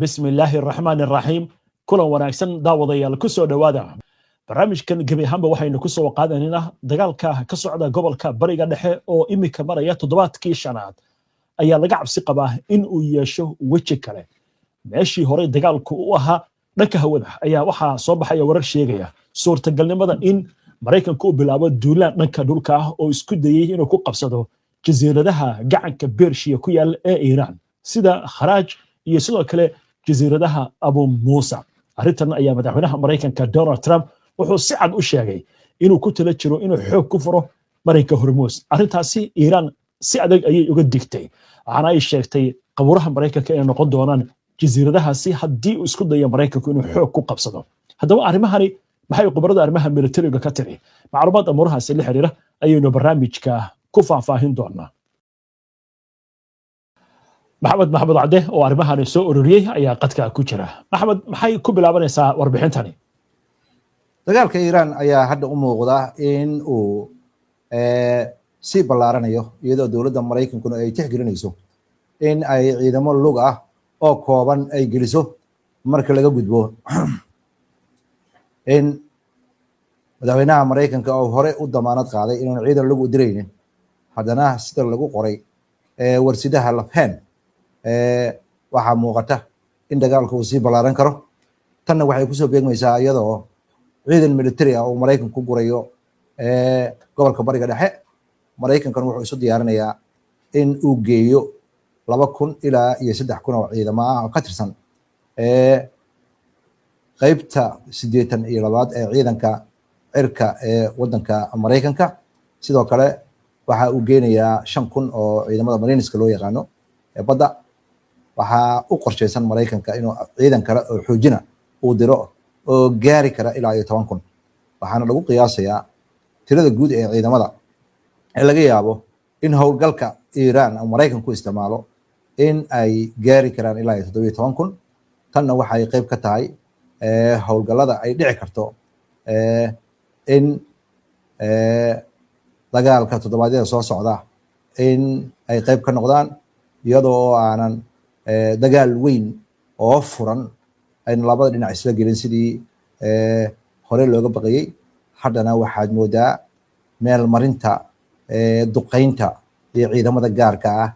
Bismi illaahi araxmaani araxiim. Kulan wanaagsan, daawadayaal, ku soo dhowaada barnaamijkan. Gebi ahaanba waxaynu ku soo qaadanaynaa dagaalka ka socda gobolka Bariga Dhexe oo imika maraya toddobaadkii shanaad ayaa laga cabsi qabaa in uu yeesho weji kale. Meeshii horey dagaalku u ahaa dhanka hawada ayaa waxaa soo baxaya warar sheegaya suurtagalnimada in Maraykanku u bilaabo duulaan dhanka dhulka ah oo isku dayey inuu ku qabsado jasiiradaha gacanka Bershiya ku yaal ee Iiraan, sida Kharaaj iyo sidoo kale jasiiradaha Abu Muusa. Arrintan ayaa madaxweynaha Maraykanka Donald Trump wuxuu si cad u sheegay inuu ku tala jiro inuu xoog ku furo marinka Hormuus. Arrintaasi Iiraan si adag ayay uga digtay, waxaana ay sheegtay qabuuraha Maraykanka inay noqon doonaan jasiiradahaasi haddii uu isku dayo Maraykanku inuu xoog ku qabsado. Haddaba arrimahani maxay khubarada arrimaha militariga ka tiri? Macluumaad amuurahaasi la xiriira ayaynu barnaamijka ku faahfaahin doonaa. Maxamed Maxamed Cadde oo arrimahani soo ururiyey ayaa qadka ku jira. Maxamed, maxay ku bilaabanaysaa warbixintani? Dagaalka Iiraan ayaa hadda u muuqda in uu sii ballaaranayo, iyadoo dowladda Maraykankuna ay tixgelinayso in ay ciidamo lug ah oo kooban ay geliso marka laga gudbo in madaxweynaha Maraykanka oo hore u damaanad qaaday inuun ciidan lug u diraynin. Haddana sida lagu qoray warsidaha Lafhen, waxaa muuqata in dagaalka uu sii ballaaran karo. Tanna waxay kusoo beegmaysaa iyadoo ciidan military ah uu Maraykanku ku gurayo gobolka Bariga Dhexe. Maraykankan wuxuu isu diyaarinayaa in uu geeyo 2000 ilaa iyo 3000 oo ciidamo ah oo ka tirsan qeybta 82aad ee ciidanka cirka ee waddanka Maraykanka. Sidoo kale waxa uu geenayaa 5000 oo ciidamada Marineska loo yaqaano ee badda. Waxaa u qorshaysan Maraykanka inuu ciidan kale oo xoojina uu diro oo gaari kara ilaa iyo 10,000. Waxaana lagu qiyaasayaa tirada guud ee ciidamada ee laga yaabo in howlgalka Iiraan uu Maraykanku isticmaalo in ay gaari karaan ilaa iyo 17,000. Tanna waxay qeyb ka tahay howlgallada ay dhici karto in dagaalka toddobaadyada soo socda in ay qeyb ka noqdaan, iyadoo oo aanan dagaal weyn oo furan ayna labada dhinac isla gelin sidii hore looga baqayey. Haddana waxaad moodaa meel marinta duqeynta iyo ciidamada gaarka ah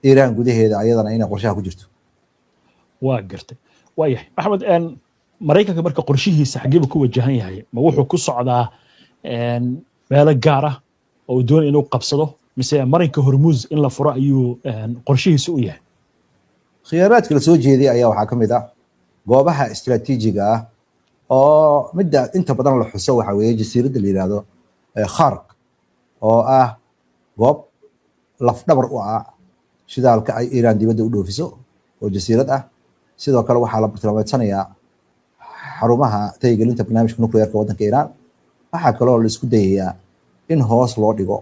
Iiraan gudaheeda ayadana inay qorshaha ku jirto. Waa gartay. Waayahay, Maxamed, Maraykanka marka qorshihiisa xageeba ku wajahan yahay? Ma wuxuu ku socdaa meelo gaar ah oo uu doonaya inuu qabsado, mise marinka Hormuuz in la furo ayuu qorshihiisa u yahay? Khiyaaraadka la soo jeediyay ayaa waxaa ka mid ah goobaha istiraatiijiga ah, oo midda inta badan la xuso waxa weeye jasiiradda la yihahdo Khark, oo ah goob lafdhabar u ah shidaalka ay Iiraan dibadda u dhoofiso oo jasiirad ah. Sidoo kale waxaa la bartilmaameedsanayaa xarumaha tayigelinta barnaamijka nuclearka waddanka Iiraan. Waxaa kaloo la isku dayayaa in hoos loo dhigo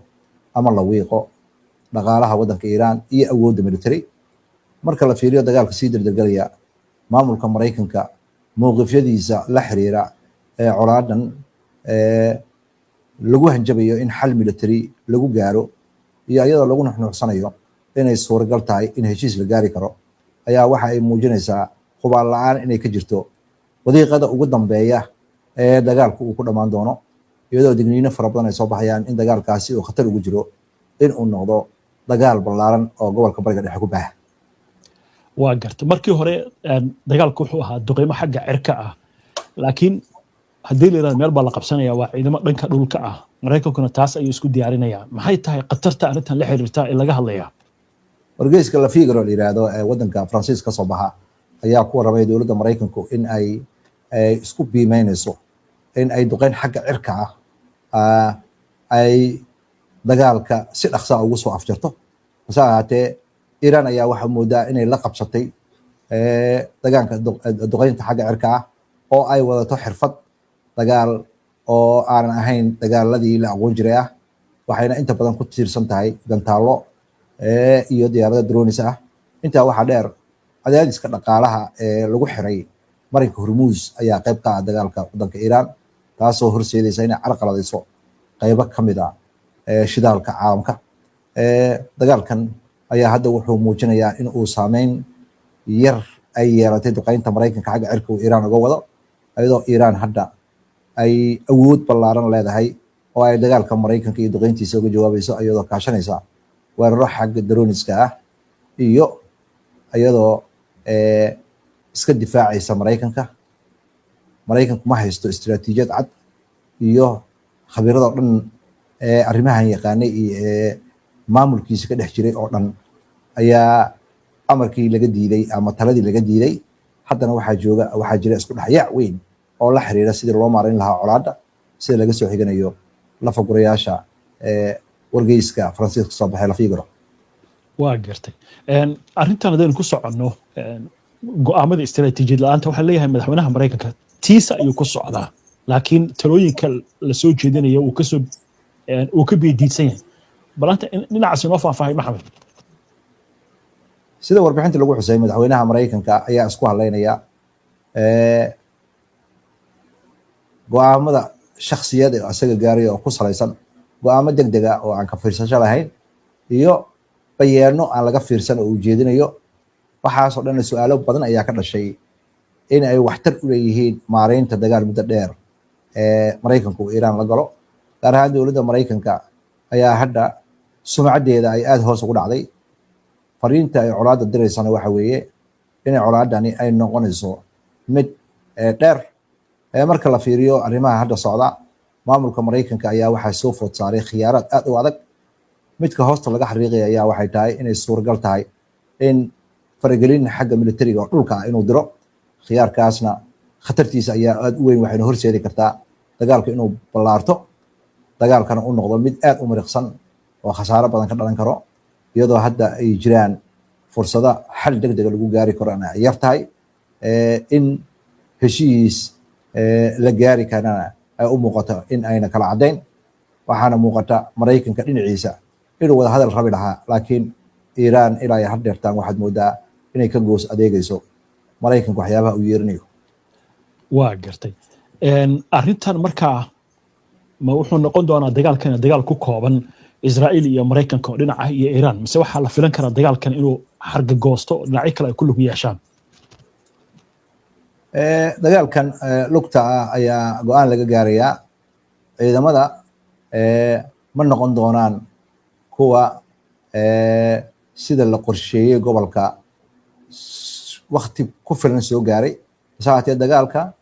ama la wiiqo dhaqaalaha waddanka Iiraan iyo awoodda military. Marka la fiiriyo dagaalka sii dardargelaya, maamulka Maraykanka mowqifyadiisa la xiriira ee colaadan lagu hanjabayo in xal military lagu gaaro iyo iyadoo lagu nuxnuuxsanayo inay suuragal tahay in heshiis la gaari karo, ayaa waxa ay muujinaysaa hubaal la-aan inay ka jirto wadiiqada ugu dambeeya ee dagaalku uu ku dhammaan doono, iyadoo digniino fara badan ay soo baxayaan in dagaalkaasi uu khatar ugu jiro in uu noqdo dagaal ballaaran oo gobolka Bariga Dhexe ku baaha. Waa garta. Markii hore dagaalku wuxuu ahaa duqeymo xagga cirka ah, laakiin haddii la yidhahdo meel baa la qabsanaya, waa ciidamo dhanka dhulka ah. Maraykankuna taas ayuu isku diyaarinayaa. Maxay tahay khatarta arrintan la xiriirta ee laga hadlayaa? Wargeyska La Figaro la yidhaahdo ee waddanka Faransiis ka soo baxa ayaa ku warramay dowladda Maraykanku in ay isku biimeynayso in ay duqeyn xagga cirka ah ay dagaalka si dhaqsaa ugu soo afjarto. Hase ahaatee, Iiraan ayaa waxaa moodaa inay la qabsatay dagaalka duqeynta xagga cirka ah, oo ay wadato xirfad dagaal oo aanan ahayn dagaaladii la aqoon jiray ah. Waxayna inta badan ku tiirsan tahay gantaallo iyo diyaarado drones ah. Intaa waxaa dheer, cadaadiska dhaqaalaha ee lagu xiray marinka Hormuuz ayaa qayb ka ah dagaalka waddanka Iiraan, taasoo horseedaysa inay carqaladayso qaybo ka mid ah shidaalka caalamka. Dagaalkan ayaa hadda wuxuu muujinayaa in uu saameyn yar ay yeelatay duqeynta Maraykanka xagga cirka uu Iiraan uga wado, iyadoo Iiraan hadda ay awood ballaaran leedahay oo ay dagaalka Maraykanka iyo duqeyntiisa uga jawaabayso, iyadoo kaashanaysa weeraro xagga droniska ah iyo iyadoo iska difaacaysa Maraykanka. Maraykanku ma haysto istiraatiijiyad cad, iyo khabiiradoo dhan ee arrimahan yaqaanay iyo ee maamulkiisa ka dhex jiray oo dhan ayaa amarkii laga diiday ama taladii laga diiday. Haddana waxaa jooga, waxaa jira isku dhexyaac weyn oo la xiriira sidii loo maarayn lahaa colaadda, sida laga soo xiganayo lafagurayaasha ee wargeyska Faransiiska kasoo baxay La Figaro. Waa gartay. Arrintan haddaynu ku soconno, go'aamada istaraatiijiyad la'aanta, waxaa leeyahay madaxweynaha Maraykanka tiisa ayuu ku socdaa, laakiin talooyinka la soo jeedinaya uu kasoo uu ka biyadiidsan yahay. Balanta dhinacaas inoo faahfaahay, Maxamed. Sida warbixinta lagu xusay, madaxweynaha Maraykanka ayaa isku hadlaynaya go'aamada shakhsiyad ee asaga gaaray oo ku salaysan go'aamo deg dega oo aan ka fiirsasho lahayn iyo bayeeno aan laga fiirsan oo ujeedinayo. Waxaasoo dhanna su-aalo badan ayaa ka dhashay in ay waxtar u leeyihiin maareynta dagaal muddo dheer ee Maraykanku uu Iiraan la galo. Gaar ahaan dowladda Maraykanka ayaa hadda sumcaddeeda ay aada hoos ugu dhacday. Fariinta ay colaadda diraysana waxa weeye inay colaadani ay noqonayso mid dheer. Marka la fiiriyo arrimaha hadda socda, maamulka Maraykanka ayaa waxaa soo food saaray khiyaaraad aad u adag. Midka hoosta laga xariiqaya ayaa waxay tahay inay suuragal tahay in faragelin xagga militariga oo dhulka ah inuu diro. Khiyaarkaasna khatartiisa ayaa aad u weyn, waxayna horseedi kartaa dagaalka inuu ballaarto, dagaalkana u noqdo mid aad u mariqsan oo khasaaro badan ka dhalan karo, iyadoo hadda ay jiraan fursado xal deg dega lagu gaari karo ay yar tahay, in heshiis la gaari karana ay u muuqato in ayna kala caddayn. Waxaana muuqata Maraykanka dhinaciisa inuu wada hadal rabi lahaa, laakiin Iiraan ilaa ay haddeertaan waxaad moodaa inay ka goos adeegayso Maraykanka waxyaabaha uu yeerinayo. Waa gartay. Arrintan markaa ma wuxuu noqon doonaa dagaalkan dagaal ku kooban Israa'iil iyo Maraykanka oo dhinaca iyo Iiraan, mise waxaa la filan karaa dagaalkan inuu xarga goosto oo dhinacyo kale ay ku lug yeeshaan? Dagaalkan lugta ah ayaa go-aan laga gaarayaa. Ciidamada ma noqon doonaan kuwa sida la qorsheeyey gobolka wakti ku filan soo gaaray. Hase haatee dagaalka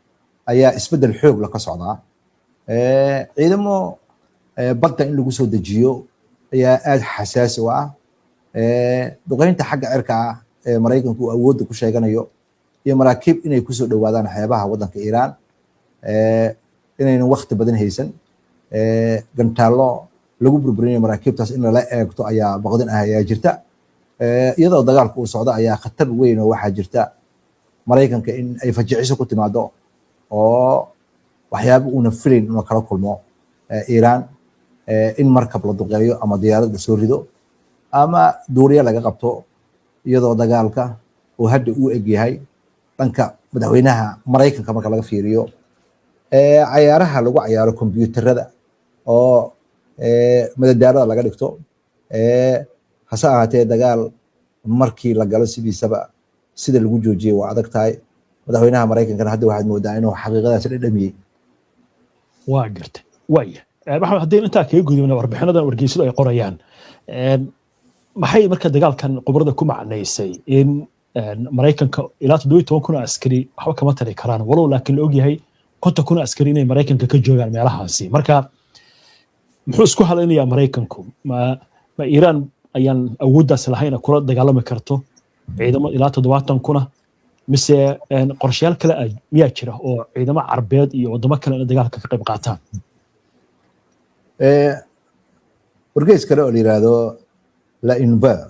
ayaa isbeddel xoog la ka socdaa. Ciidamo badda in lagu soo dejiyo ayaa aada xasaasi u ah. Duqeynta xagga cirka ah ee Maraykanku uu awoodda ku sheeganayo iyo maraakiib inay kusoo dhowaadaan xeebaha waddanka Iiraan, inaynan wakti badan haysan, gantaallo lagu burburinayo maraakiibtaas in lala eegto ayaa baqdin ah ayaa jirta. Iyadoo dagaalku uu socdo ayaa khatar weyn oo waxaa jirta Maraykanka in ay fajiciso ku timaado oo waxyaaba uuna filayn inuu kala kulmo Iiraan, in markab la duqeeyo ama diyaarad la soo rido ama duuriye laga qabto, iyadoo dagaalka uu hadda u eg yahay dhanka madaxweynaha Maraykanka marka laga fiiriyo cayaaraha lagu cayaaro kombiyuutarada oo madadaalada laga dhigto. Hase ahaatee dagaal markii la galo sidiisaba sida lagu joojiyey waa adag tahay. Madaxweynaha Maraykankana hadda waxaad moodaa inuu xaqiiqadaasi dhadhamiyey. Waa gartay. Waaya Maxamed, haddaynu intaa kaga gudubna warbixinadan wargeysyadu ay qorayaan, maxay marka dagaalkan khubarada ku macnaysay in Maraykanka ilaa 17,000 oo askari waxba kama tari karaan, walow laakiin la ogyahay 50,000 oo askari inay Maraykanka ka joogaan meelahaasi? Marka muxuu isku halaynayaa Maraykanku? Ma Iiraan ayaan awooddaas lahayn kula dagaalami karto ciidamo ilaa 70,000, mise qorshayaal kale miyaa jira oo ciidamo Carbeed iyo waddamo kale inay dagaalka ka qayb qaataan? Wargeys kale oo la yiraahdo La Inver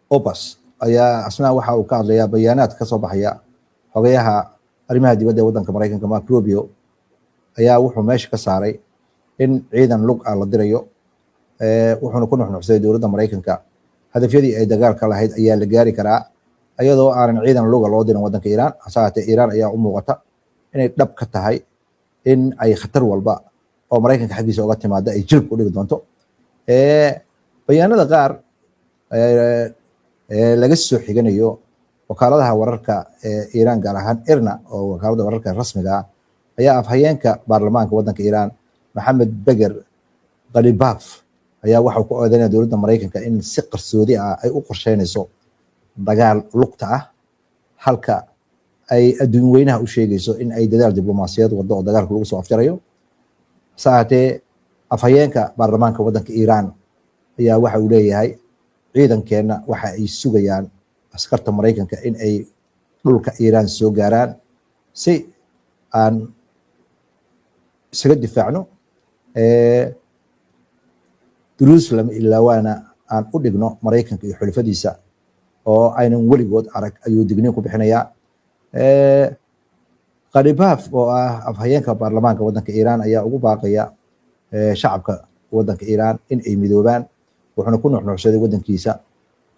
Obas ayaa asna waxa uu ka hadlayaa bayaanaad ka soo baxaya xogayaha arrimaha dibadda ee waddanka Maraykanka Mark Rubio. Ayaa wuxuu meesha ka saaray in ciidan lug ah la dirayo, wuxuuna ku nuxnuxsaday dowladda Maraykanka hadafyadii ay dagaalka lahayd ayaa la gaari karaa iyadoo aanan ciidan luga loo dirin waddanka Iiraan. Hase haatee Iiraan ayaa u muuqata inay dhab ka tahay in ay khatar walba oo Maraykanka xaggiisa uga timaada ay jilib u dhigi doonto. Bayaanada qaar laga soo xiganayo Wakaaladaha wararka ee Iiraan, gaar ahaan IRNA oo wakaaladda wararka rasmiga ah, ayaa afhayeenka baarlamaanka waddanka Iiraan, Maxamed Beger Qalibaf, ayaa waxau ku eedeynaya dowladda Maraykanka in si qarsoodi ah ay u qorsheynayso dagaal lugta ah, halka ay adduun weynaha u sheegayso in ay dadaal diblomaasiyaed waddo oo dagaalka lagu soo afjarayo. Hase ahaatee, afhayeenka baarlamaanka waddanka Iiraan ayaa waxa uu leeyahay ciidankeenna waxa ay sugayaan askarta Maraykanka in ay dhulka Iiraan soo gaaraan si aan isaga difaacno, duruus lama ilaawaana aan u dhigno Maraykanka iyo xulafadiisa oo aynan weligood arag, ayuu digniin ku bixinayaa. Khalibaaf oo ah afhayeenka baarlamaanka waddanka Iiraan ayaa ugu baaqaya shacabka waddanka Iiraan in ay midoobaan, wuxuuna ku nuxnuxsaday waddankiisa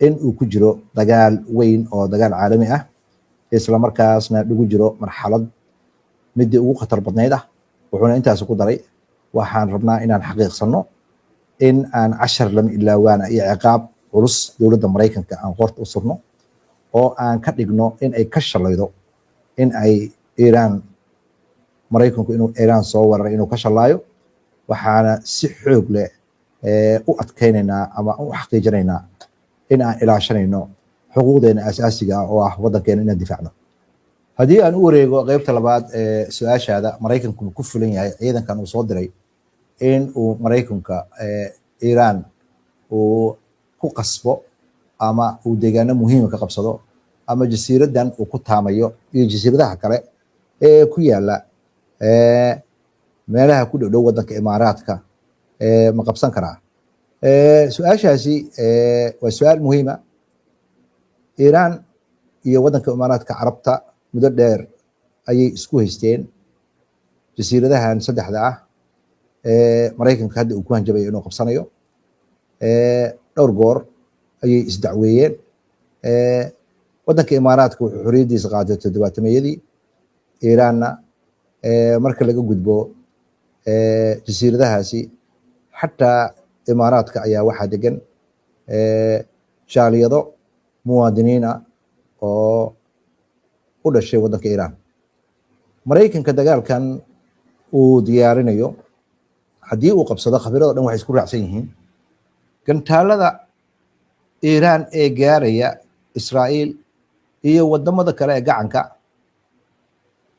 in uu ku jiro dagaal weyn oo dagaal caalami ah, isla markaasna lagu jiro marxalad midii ugu khatar badnayd ah. Wuxuuna intaas ku daray: "Waxaan rabnaa inaan xaqiiqsano in aan cashar lama ilaawaana iyo ciqaab culus dowladda Maraykanka aan qoorta u surno oo aan ka dhigno in ay ka shalaydo in ay Iiraan, Maraykanku inuu Iiraan soo weeraray inuu ka shalaayo. Waxaana si xoog leh u adkaynaynaa ama u xaqiijinaynaa in aan ilaashanayno xuquuqdeena asaasiga ah oo ah waddankeena inaan difaacno." Haddii aan u wareego qeybta labaad ee su-aashaada, Maraykanku ma ku fulan yahay ciidankan uu soo diray in uu Maraykanka Iiraan uu ku qasbo ama uu deegaano muhiima ka qabsado ama jasiiraddan uu ku taamayo iyo jasiiradaha kale ee ku yaala meelaha ku dhow dhow waddanka Imaaraadka, ma qabsan karaa? Su-aashaasi waa su-aal muhiima. Iiraan iyo waddanka Imaaraadka Carabta muddo dheer ayay isku haysteen jasiiradahan saddexda ah ee Maraykanka hadda uu ku hanjabayo inuu qabsanayo. Dhowr goor ayay isdacweeyeen. Waddanka Imaaraadka wuxuu xorriyaddiisa qaatay toddobaatameyadii. Iiraanna, marka laga gudbo jasiiradahaasi, xataa Imaaraadka ayaa waxaa degan jaaliyado muwaadiniina oo u dhashay waddanka Iiraan. Maraykanka dagaalkan uu diyaarinayo haddii uu qabsado, khabiirado dhan waxay isku raacsan yihiin gantaalada Iiraan ee gaaraya Israa'iil iyo wadamada kale ee gacanka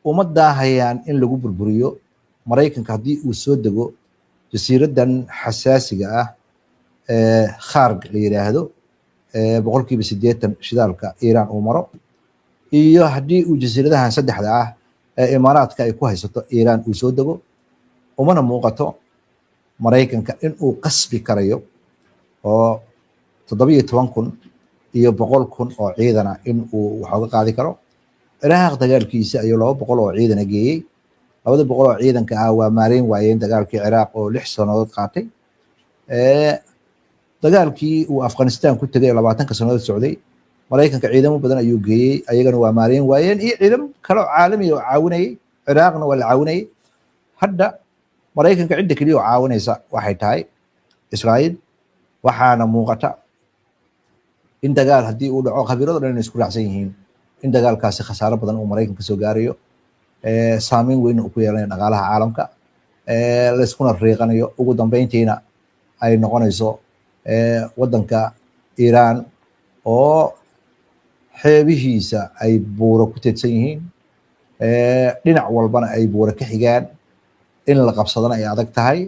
uma daahayaan in lagu burburiyo. Maraykanka haddii uu soo dego jasiiraddan xasaasiga ah ee Khaarg la yidhaahdo, 80% shidaalka Iiraan uu maro, iyo haddii uu jasiiradahan saddexda ah ee Imaaraadka ay ku haysato Iiraan uu soo dego, umana muuqato Maraykanka in uu qasbi karayo oo 17,000 iyo 100,000 oo ciidana in uu waxooga qaadi karo. Ciraaq dagaalkiisa ayuu 200 oo ciidana geeyey. 200 oo ciidanka ah waa maareyn waayeen dagaalkii Ciraaq oo 6 sannadood qaatay. Dagaalkii uu Afghanistan ku tegay 20-ka sannadood socday, Maraykanka ciidamo badan ayuu geeyey, ayagana waa maareyn waayeen, iyo ciidamo kale oo caalami oo caawinayay. Ciraaqna waa la caawinayay. Hadda Maraykanka cidda keliya oo caawinaysa waxay tahay Israa'iil. Waxaana muuqata in dagaal haddii uu dhaco, khabiirado dhan inay isku raacsan yihiin in dagaalkaasi khasaaro badan uu Maraykanka soo gaarayo, saameyn weyn uu ku yeelanayo dhaqaalaha caalamka, layskuna riiqanayo, ugu dambeyntiina ay noqonayso waddanka Iiraan oo xeebihiisa ay buuro ku teedsan yihiin, dhinac walbana ay buuro ka xigaan, in la qabsadana ay adag tahay,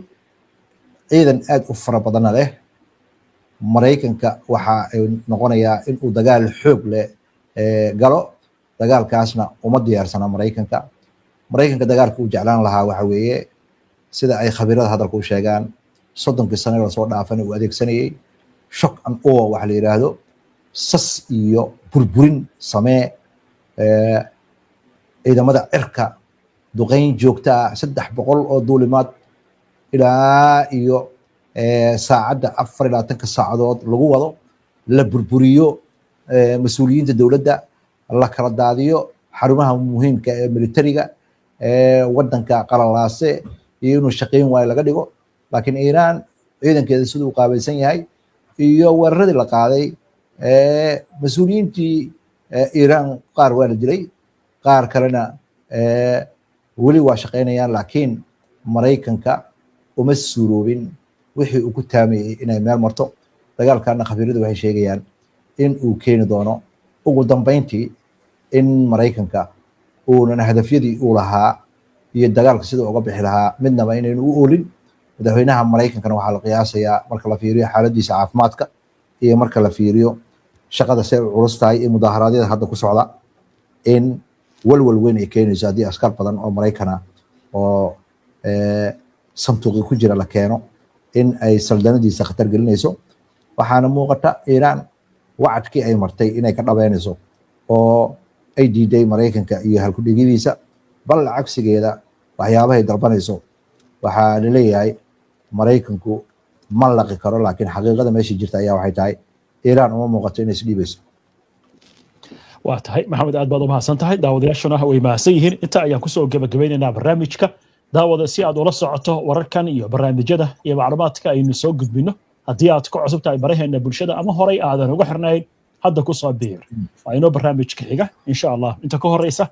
ciidan aad u fara badanna leh. Maraykanka waxa ay noqonayaa in uu dagaal xoog leh galo. Dagaalkaasna uma diyaarsana Maraykanka. Maraykanka dagaalka uu jeclaan lahaa waxa weeye, sida ay khabiirada hadalka u sheegaan, 30-kii sane lasoo dhaafana uu adeegsanayay shock and awe waxa la yidhaahdo, sas iyo burburin samee, ciidamada cirka duqeyn joogta ah, 300 oo duulimaad ilaa iyo saacadda 24-ka saacadood lagu wado, la burburiyo mas-uuliyiinta dowladda, la kala daadiyo xarumaha muhiimka ee militariga, waddanka qalalaase iyo inuu shaqayn waayo laga dhigo. Laakiin Iiraan ciidankeeda siduu u qaabaysan yahay iyo weeraradii la qaaday, mas-uuliyiintii Iiraan qaar waa la dilay, qaar kalena weli waa shaqaynayaan, laakiin Maraykanka uma suuroobin wixii uu ku taamayey inay meel marto. Dagaalkana khabiiradu waxay sheegayaan in uu keeni doono ugu dambeyntii in Maraykanka uunan hadafyadii uu lahaa iyo dagaalka siduu uga bixi lahaa midnaba inaynu u oolin. Madaxweynaha Maraykankana waxaa la qiyaasayaa, marka la fiiriyo xaaladiisa caafimaadka iyo marka la fiiriyo shaqada si ay u culus tahay iyo mudaharaadyada hadda ku socda, in walwal weyn ay keenayso haddii askar badan oo Maraykana oo sanduuqi ku jira la keeno, in ay saldanadiisa khatar gelinayso. Waxaana muuqata Iiraan wacadkii ay martay inay ka dhabeynayso oo ay diiday Maraykanka iyo halkudhigidiisa, bal cagsigeeda waxyaabahay dalbanayso. Waxaa laleeyahay Maraykanku ma laqi karo, laakiin xaqiiqada meesha jirta ayaa waxay tahay Iiraan uma muuqato inay isdhiibayso. Waa tahay, Maxamed, aad baad u mahadsan tahay. Daawadayaashuna way mahadsan yihiin. Inta ayaan kusoo gebagabeynaynaa barnaamijka. Daawada, si aad ula socoto wararkan iyo barnaamijyada iyo macluumaadka aynu soo gudbino, haddii aad ku cusub tahay baraheena bulshada ama horay aadan uga xirnayn, hadda ku soo biir. Waa inoo barnaamijka xiga, insha Allah. Inta ka horeysa.